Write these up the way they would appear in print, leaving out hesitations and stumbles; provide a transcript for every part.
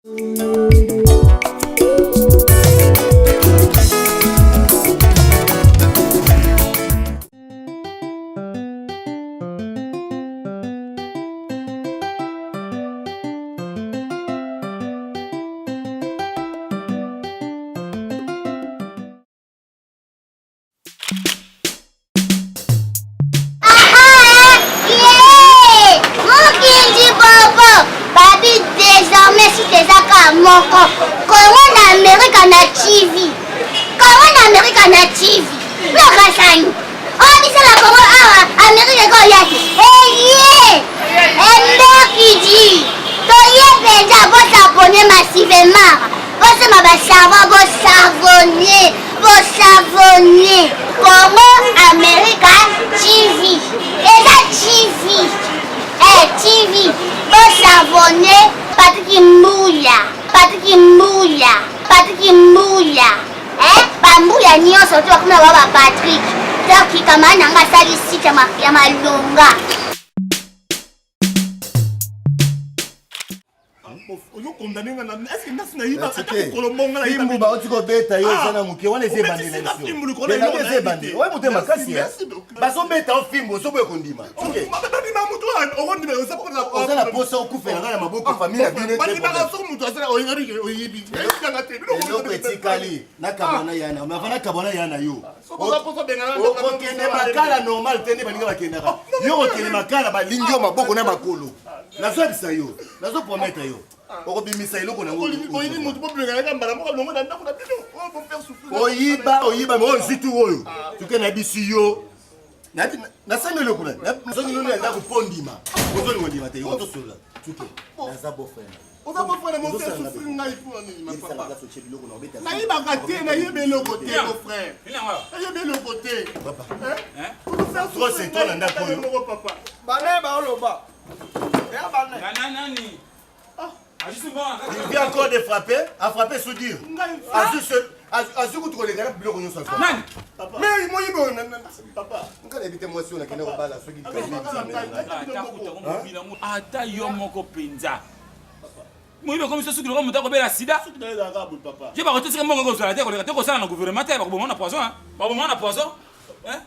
Moko kongo na amerika na tv kongo na amerika na tv lokasani oyo biso na kongo awa amerika ekoya te eye emberkidi toye mpenza bosabone massivement bosomba basavon bosavone bosavone congo america tv eza tv eh, tv bosavone patiki mbuya patiki mbuya patiki mbuya eh, bambuya nyonso to bakoma ba ba patrik donc kamara na nga asali site ya malonga. Ozo condamner nga na est-ce que nasi nayiba ata mokolo mbongo na fimbu bauti kobeta yo oza na moke wana eza ebandeli na biso eza ebandeli oyo moto makasi bazobeta yo fimbu ozoboya kondima oza na posa okufela nga na maboko famille na bino eloko etikali nakabwana yana ava nakabwana yana yo okokende makala normal te nde balinga bakendaka yo okokende makala balingi yo maboko na makolo nazoyebisa yo nazopromete yo okobimisa eloko nangooyiba oyiba me oyo nzitu oyo tuke nayebisi yo nasengi eloko nazongi nono ya ndako mpo ndima ozolinga ondima te yo tosolola tuke naza beau-frère. Oza beau frère mon frère souffrir ngai pour nini ma papa. Nayibaka te nayebi eloko te mon frère. Nayebi eloko te. Papa. Hein? Trop c'est toi na ndako oyo. Moko papa. Bana ba oloba. Ya bana. Nana nani? Il vient encore de frapper, a frapper sous dire. Azwi kutu koleka na biloko nyonso azwa. Nani? Mais moyibi oyo papa. Nga nayebi te mwasi oyo nakende kobala soki ata yo moko mpenza moyibi akomi so suki lokola moto akobela sida ye bakotesika mbongo ekozala te koleka te kosala na gouvernement te bakoboma na poison bakoboma na poison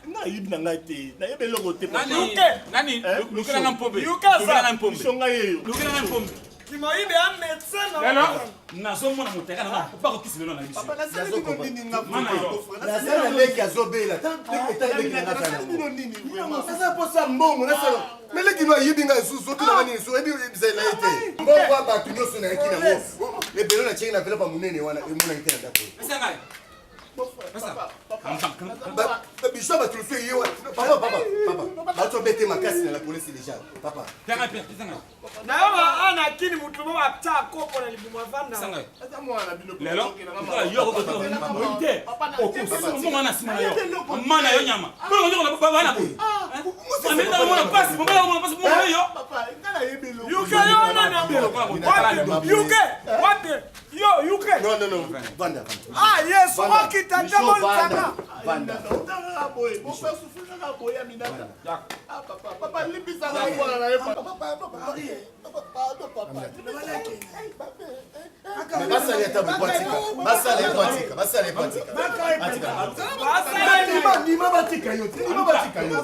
Nayebi na ngai te nayebi eloko te. Nani lukela nga mpombe, lukela nga mpombe, songa yeyo, lukela nga mpombe. Kimoyibi ya médecin na lelo nazomona moteka na bakokisi lelo na biso. Naza na leki azobela naza posa mbongo nasala me leki no ayibi ngai lisusu otunaka nini lisusu oyebi bizali na ye te mbongo ya bato nyonso nayaki nango ebele na tieki na enveloppe ya monene wana emonaki te na ndako. Biso bato mosusu eye wana papa papa papa bato obete makasi na la polisi déjà papa. Nayoba ana kini mutu mo atya kopo na libumu avanda. Lelo yo te okomonga na nsima na yo mama na yo nyama bana mona pasi mona pasi mona yo. Yuke yo nani yuke wapi yo yuke. Non non non, vanda. Ah yesu okita te molitaka. Vanda. Basala ata bopatika, basala epatika, basala epatika. Ndima ndima batika yo, ndima batika yo.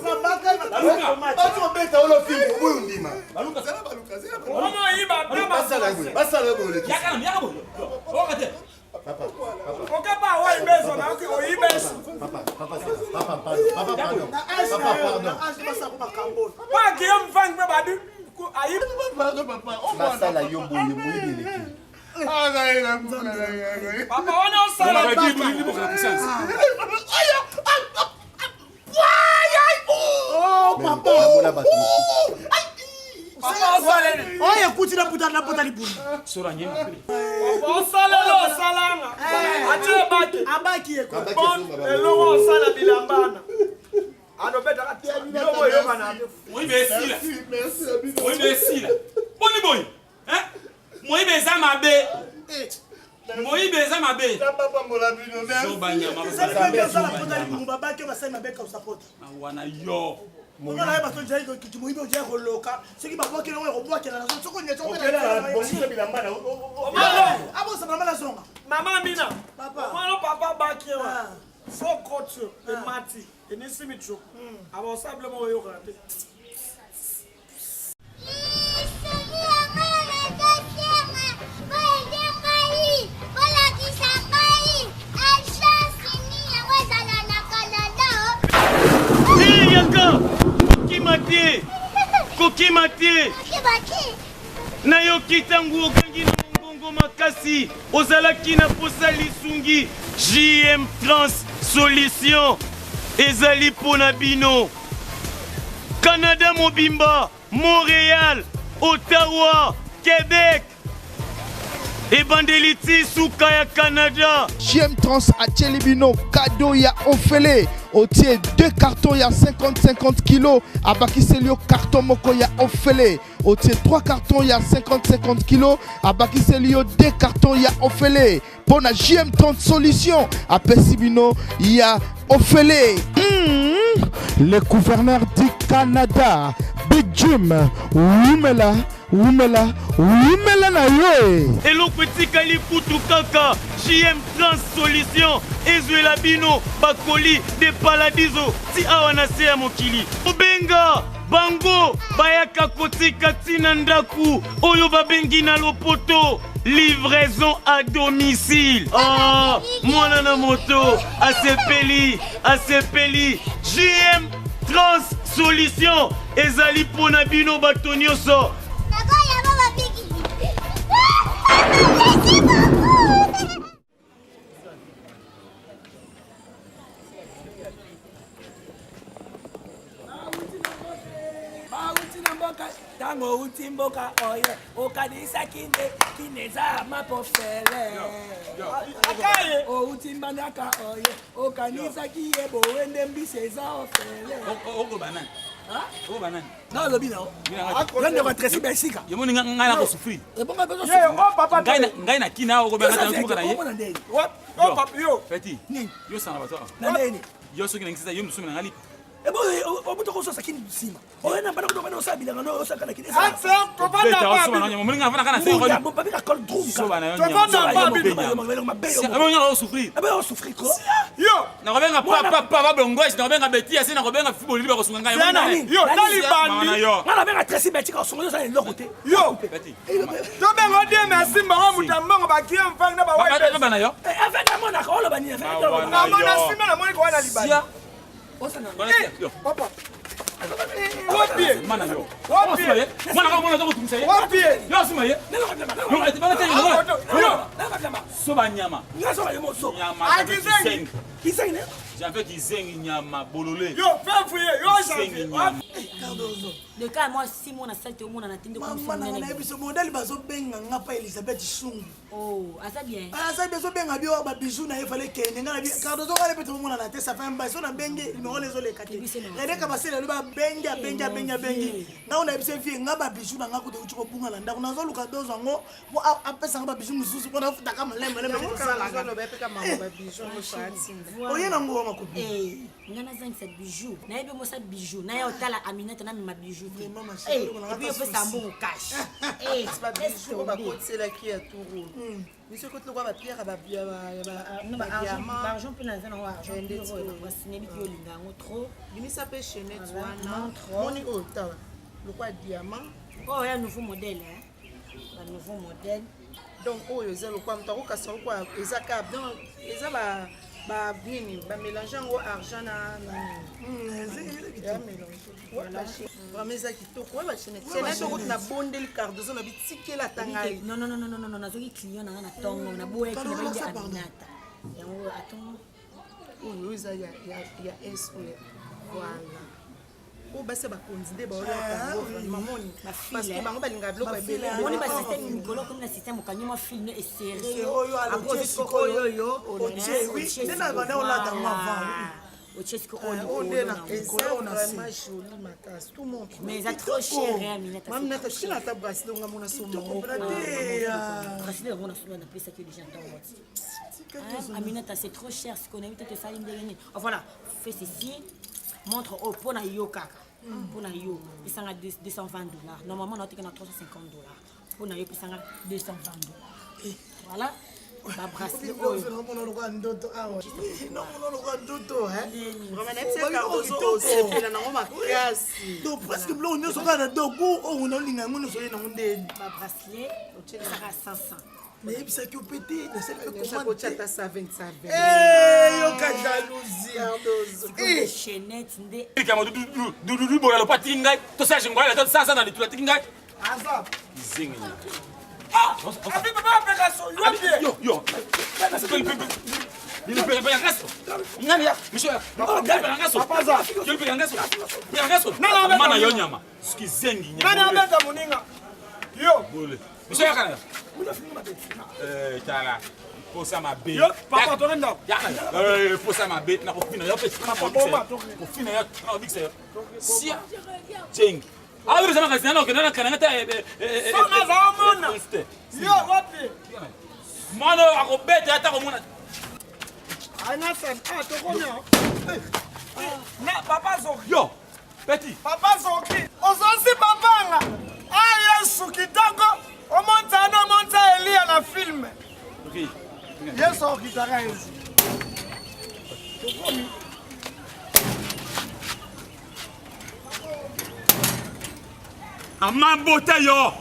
Bato obeta olo fimbu oyo ndima. Basala boye, basala boye olekisi. Papa, okapa oyibezo nayoki oyibeso. Papa, papa, papa, pardon, papa, pardon. Papa, pardon. Paki yo mfangi mpe babi ayi. Basala yo boye moyibi eleki. Papa wana osala Namona bato oyo ekuti na puta na puta libumu. Osalelo osalanga atie baki abaki ye ko bon eloko osala bilambana anobetaka biloko eyokana. Moyibi esila, moyibi esila boni boye moyibi eza mabe, moyibi eza mabe. Osala puta libumu babaki oyo basali mabe kausa pota wana yo ongana ye bato ojai kiti moyibi ojai koloka soki babwakeli yango ekobwakela nazo soki Ekoti oyo emati enisi michoko abosala bilo moko oyokaka te. Yaka kokima te kokima te nayoki ntango ogangi na mongongo makasi ozalaki na posa lisungi jm trans solution ezali mpo na bino Canada mobimba, Montreal, Ottawa, Quebec, ebandeli ti suka ya Canada. JM Trans atieli bino cadeau ya ofele otie deux cartons ya 50-50 kilo abakiseli yo carton moko ya ofele otie 3 cartons ya 50-50 kilo abakiseli yo 2 cartons ya ofele mpo na JM 30 solution apesi bino ya ofele mm, le gouverneur du Canada Big Jim wumela wumela wumela na yo eloko etikali kutu kaka jm trans solution ezwela bino bakoli de paladiso ti awa na se ya mokili obenga bango bayaka kotika ntina ndako oyo babengi na lopoto livraison à domicile oh, mwana na moto asepeli asepeli jm trans solution ezali mpo na bino bato nyonso. Bauti na mboka ntango outi mboka oye okanisaki nde kini eza mapofele outi mbandaka oye okanisaki ye bowe nde mbisi eza ofele okoloba nani okoloba nani nga alobi na yo yo ndeko tresi besika yomoni ngai nako souffrir ngai na kina okobenga na ye feti yo sanga bato yo soki nangisa yo mosomi na ngai lipa obuta kososa kini nsima oye na bana kotokana osala bilanga no osaka na kini nakobenga papa blongwes nakobenga beti ase nakobenga fibolili bakosunga ngai nga nabenga tresi beti kosunga yo osala eloko te yo tobenga odie merci mbongo moto ya mbongo bakie mfangi na bawabana yo aveka amonaka oloba nini amona nsima namoni kowa na libanda Papa. Soba nyama. Janvier kizengi nyama bolole. Yo février, yo janvier. Le cas moi si mona salte omona na tinde mama na nga biso modèle bazobenga nga pa Elisabeth Sungu. Oh, aza bien. Ah, aza bien ozobenga bio ba bijoux na ye fallait kende nga na bi Cardozo nga pe tomonana te ça fait un bail so na benge numéro les oleka te. Rene Kabasele aloba abengi abengi abengi abengi. Nga ona biso vie nga ba bijoux na nga kuta uchi kobunga na ndako nazoluka dozo yango po apesa nga ba bijoux mosusu po nafutaka maleme maleme tosalaka. Oye na ngo wa makopi. Eh, nga nazangisa bijou nayebi mosa bijou naya otala aminata namema bijou te epuis opesa mbongo cash babijoux bakotiselaki ya turu biso ekoti lokola bapierre baargent mpe naza nango argent oyo olinga yango trop bimisa mpe chenete wana moni oyo tala lokola diamant oyo ya nouveau modèle ba nouveau modèle donc oyo eza lokola moto akokasa lokola eza ka donc eza ba ba nini ba mélange yango argent na ya mélange vraiment eza kitoko oyo bachenete chenete okuti nabondeli cardozo na bitikela ata ngai non non non non non nazoki client na nga na ntongo naboyaki na bayindi aminata yango atongo oyo eza ya s oyo voilà oyo basi ya bakonzi nde baolata yango vraiment moni parce que bango balingaka biloko ebele omoni ba système mikolo okomi na système okangi mwa fil no eserre oyo oyo oyo otie oui nde na banda olata yango avant otie sikoyo oyo na likolo na vraiment joli makasi tout montre mais eza trop cher ya minata minata china ata bracelet nga mona somo bracelet yango na somo napesaki yo déjà ntango aminata c'est trop cher sikoyo nayebi te tosali ndenge nini voilà fais ceci montre oyo mpo na yo kaka mpo na yo pesanga 220 dollars normalement naoteka na 350 dollars mpo na yo pesanga 220 dollars voilà. Ba bracelet oyo. Namona lokola ndoto awa. Namona lokola ndoto, hein. Osepela nango makasi. Donc presque biloko nyonso kaka na dogu oyo naolinga yango nyonso oye nango ndeni. Ba bracelet ezalaka 500. Nayebisaki yo mpe te, nasali mpe Nyonso commande akotya te. ata 77. Eh, yoka jalousie. Chaînette nde. Likambo dududu bola lopa atiki ngai tosala jengola tosasa na litula atiki ngai Aza. Zengeli. Abi papa apeka so yo bien. Yo yo. Mana yo nyama. Soki zengi nyama. Nani abeta moninga? Yo. Miso yaka na. Eh tala. Posa mabe. Yo papa to ndako. Yaka. Eh posa mabe na kofina yo pe. Kofina yo na bikisa yo. Sia. Zengi. Ah oui, ça m'a na okenda na kananga ta. Sona za omona. Yo wapi? Mwana oyo akobeta ata komona. Anasan, ah tokomi. Na papa zoki. Yo. Petit. Papa zoki. Ozonsi papanga. Ah Yesu kitoko. Omonta na omonta Elia na film. Okay. Yesu okitaka Yesu. Tokomi. Amabota yo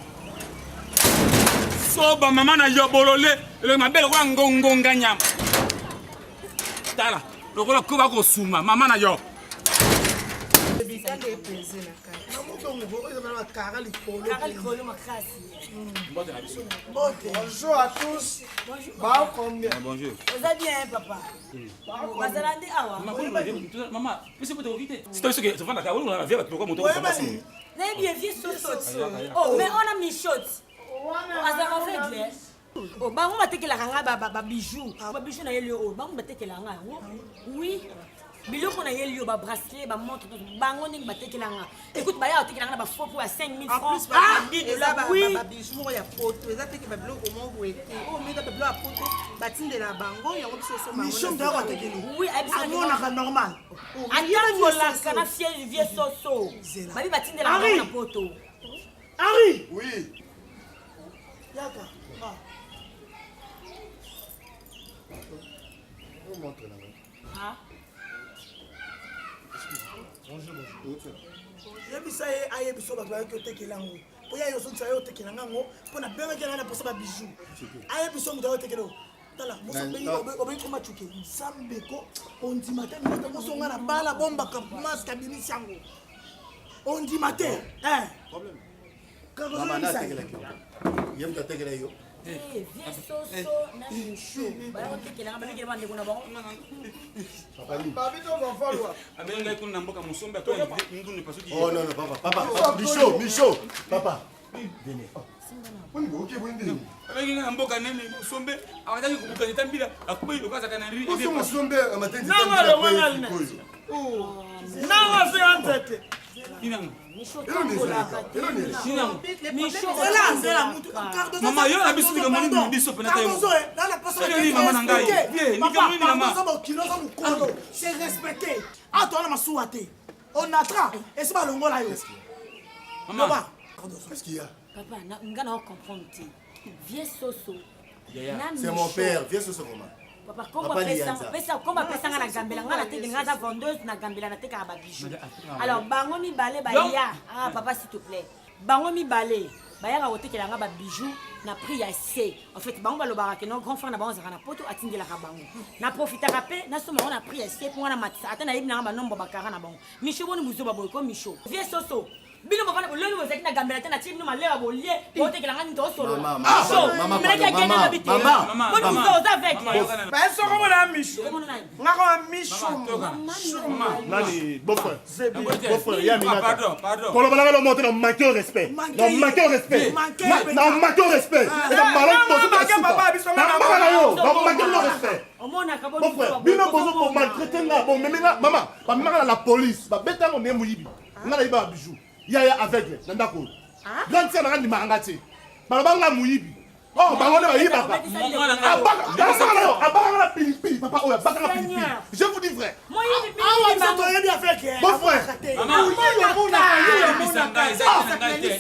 soba mama na yo bolole elongi mabe lokola ngongonga nyama tala lokola koba kosuma mama na yo. Bitanda epese na kati. Kara likolo. Kara likolo makasi. Mbote na biso. Bonjour à tous. Bao combien? Bonjour. Oza bien hein, papa. Bazala nde awa. Mama, biso mpo tokoki te. Sito biso ke tovandaka oyo na vie bato lokola moto Oyebani. Nayebi ye vie sosoti. Oh, mais on a michot. Azalaka aveugle. Oh, bango batekelaka nga ba bijou. Ba bijou na yeli oyo, bango batekelaka nga yango. Oui. Biloko na yeli oyo, ba bracelet, ba montre, bango ndenge batekela nga. Écoute, baya batekela nga na ba faux po ya 5000 En plus, francs. Ah, 10 eza dollars. Oui. babijou moko ya poto, eza teke babiloko moko boye te oyo meza babiloko ya poto batindela bango yango biso osomba yango Michon na ndako sika. atekeli. Oui, ayebisaka Amonaka normal. Atambolaka na fier vie soso. Babi batindelaka Henri. bango na poto. Henri. Oui. Yaka. Ah. Montre na ngai. Ah. Bonjour, bonjour. Yebisa ye ayebisa bato bayoki otekela yango mpo ya yo ozongisa ye otekela nga yango mpo nabengaki yanga na posa babijou ayebisa moto ayo otekela oyo tala moso obengi koma cuke nzambe ko ondima te moto moso nga na bala bombaka maske abimisi yango ondima te Problème. Mama na atekelaki yo. Ye moto atekela yo. Eh, vie soso na micho baya kotekelanga babikela bandeko na bango. Papa nini? Babi to bafalwa. Abengi ngai kuna na mboka mosombe ato ndundu pasuki. Oh non non papa, papa, papa, Michaud, Michaud, papa. Venez. Boni boke boni ndeni. Abengi ngai na mboka nini mosombe akataki kobukana eta mbila akubeli lokazaka na ri. Oso mosombe amatenzi. Nanga longwana lina. Nanga se antete. Inango. Mama, yo na biso likambo nini na biso pena tayo? Soki nini mama na ngai? Vie, likambo nini mama? Bokilo oza mokolo, c'est respecté. Awa towana masuwa te onatra esi balongola yo. Mama. Qu'est-ce qu'il y a? Papa, nga na comprendre te vie soso Yaya, na c'est mon Michaud. père, viens sur ce moment. Papa, kombo Papa apesa Lianza. pesa kombo apesa nga na gambela nga natekela nga aza vendeuse na gambela natekaka babijou. Alors bango mibale baya, ah papa, s'il te plaît, bango mibale bayaka kotekela nga babijou na prix ya c. En fait, bango balobaka ke no grand frère na bango azalaka na poto, atindelaka bango, naprofitaka mpe nasomba bango na prix ya c mpo nga na matisa ata nayebi nanga banombre bakara na bango. Micho, boni buzoba boye ko? Micho, vie soso, bino bovanda boloni bozalaki na gambela te, natie bino malera bolie botekela nga nini tosolola. Mama, mama, Melaki mama, akende lobi te. mama, mama, Boni mama. buzoba oza avec. Ba soko mona mishu. Ngako mishu. Nani, beau-frère. Zebi. Beau-frère, ya Minata. Pardon, pardon. Koloba nanga lomoto na manquer au respect. Na manquer au respect. Na manquer au respect. Eza malo Na bozo manquer papa biso nga Na na mama na yo, na manquer au respect. Omonaka boni Bon frère, bino bozo ko maltraiter nga, bon meme nga mama, ba mema nga na la police, ba beta ngo ne moyibi. Nga na yiba bijou. Yaya aveugle na ndako oyo. Grande sœur na nga ndimaka nga te. Baloba nga moyibi. Oh, bango nde bayibaka. Abaka na yo, abaka nga na pilipili, papa oyo abaka nga pilipili. Je vous dis vrai. Awa biso toyebi avec. Bon frère.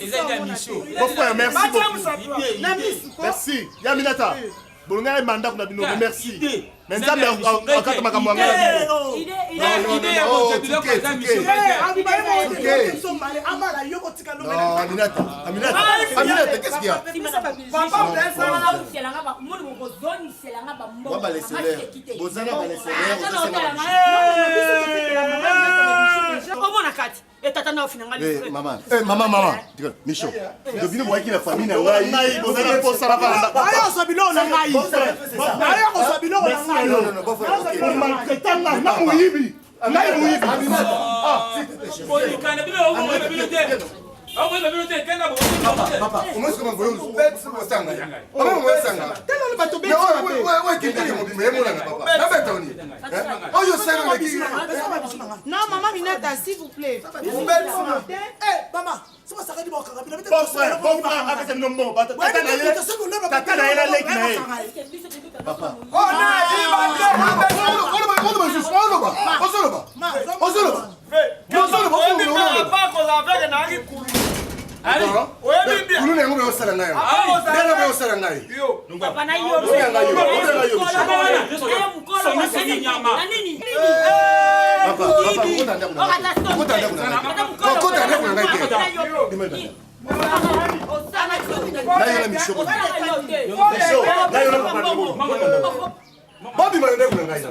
Eza Bon frère, merci beaucoup. Merci. Yaminata. Bolonga ye mandako na bino, merci. Mais Nzambe akata makambo ya ngai. Non, Aminata, Aminata, Aminata, qu'est-ce qu'il y a? Papa, bozana baleseleur. Omona kati etata na ofina ngai. Eh, mama, eh, mama, mama, Micho, bino boyaki na famille na ngai. Ngai bozala posa na bana. Ayo kozwa biloko na ngai. Ayo kozwa biloko na ngai. Maltraiter ngai na moyibi. Ngai moyibi. Bolikana bino okoyeba bino te. Okoyeba bino te kenda Papa, comment est-ce que vous osanga? Papa, osanga. Tala bato beti. Ouais, ouais, mobimba yemonana papa. Nabeta oni. Oyo osanga Non, maman Minata, s'il vous plaît. Eh, maman, soki osakani bakokanga bino. Bon frère, bon frère, apesa bino mbongo. Tata na ye, tata na ye na leki na ye. Papa. Oh, na oloba lisusu, oloba. Ozoloba. Ozoloba. Ozoloba, ozoloba. Kuluna yango bayosala ngai ndenge bayosala ngai. Papa na yo. Kota ndako na ngai te. Nayo na misho. Nayo na papa. Bobima na ndako na ngai.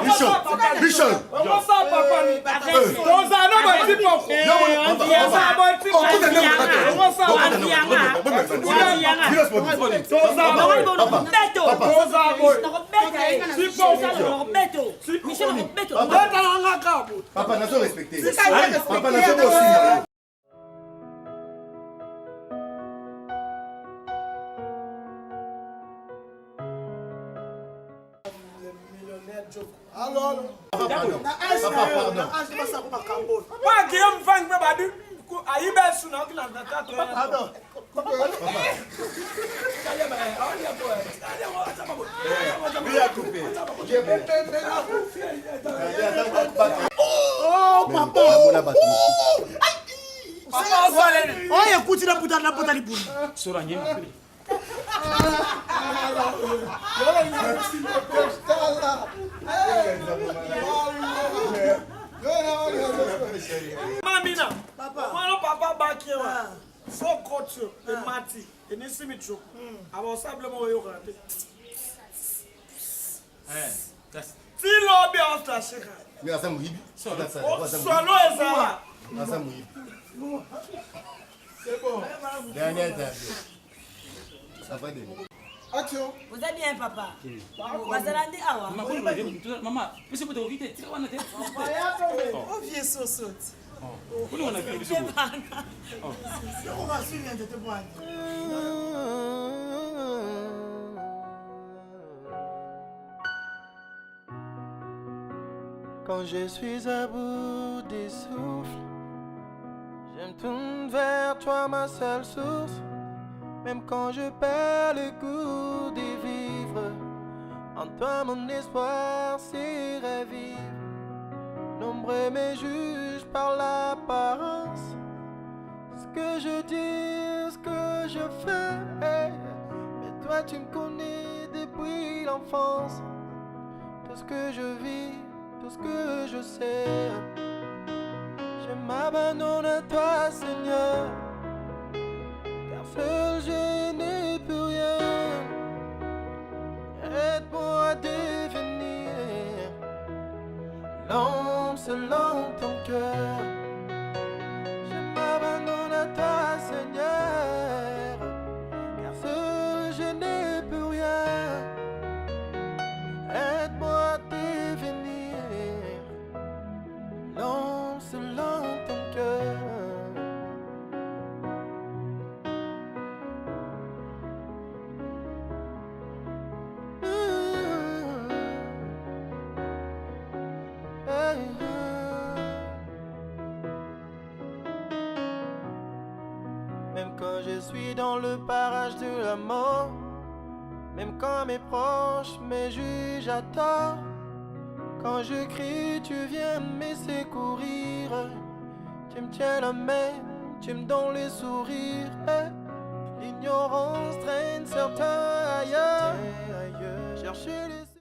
Michel, Michel. Papa, nazo respecter. Papa, nazo kosimba. Guillaume Vang mpe babi ayiba esu na okila na tatu. Pardon. Oh papa. Oyo ekuti na puta na puta libulu. Sora nyema. Mamina, mwana papa baki wa. So kotio emati enisimi choko. Abosable mo yoka te. Ti lobi oslasheka. Mais aza moyibi. Solo ezala. Aza moyibi. C'est bon. Dernière interview. Ça va de. Action. Oza bien papa. Bazala nde awa. Mama, biso bote okoki te, tika wana te. Ovie soso. Kuna wana biso. Quand je suis à bout des souffles, je me tourne vers toi, ma seule source. Même quand je perds le goût de vivre, en toi mon espoir s'est ravive. Nombreux me jugent par l'apparence. Ce que je dis, ce que je fais. Mais toi tu me connais depuis l'enfance. Tout ce que je vis, tout ce que je sais. Je m'abandonne à toi, Seigneur. Car seul je n'ai plus rien. Aide-moi à devenir l'homme selon ton cœur. Je m'abandonne à toi, Seigneur. Car seul je n'ai plus rien. Aide-moi à devenir l'homme selon ton cœur. Même quand je suis dans le parage de la mort, même quand mes proches me jugent à tort, quand je crie, tu viens me secourir. Tu me tiens la main, tu me donnes les sourires. Eh. L'ignorance traîne certains ailleurs. Chercher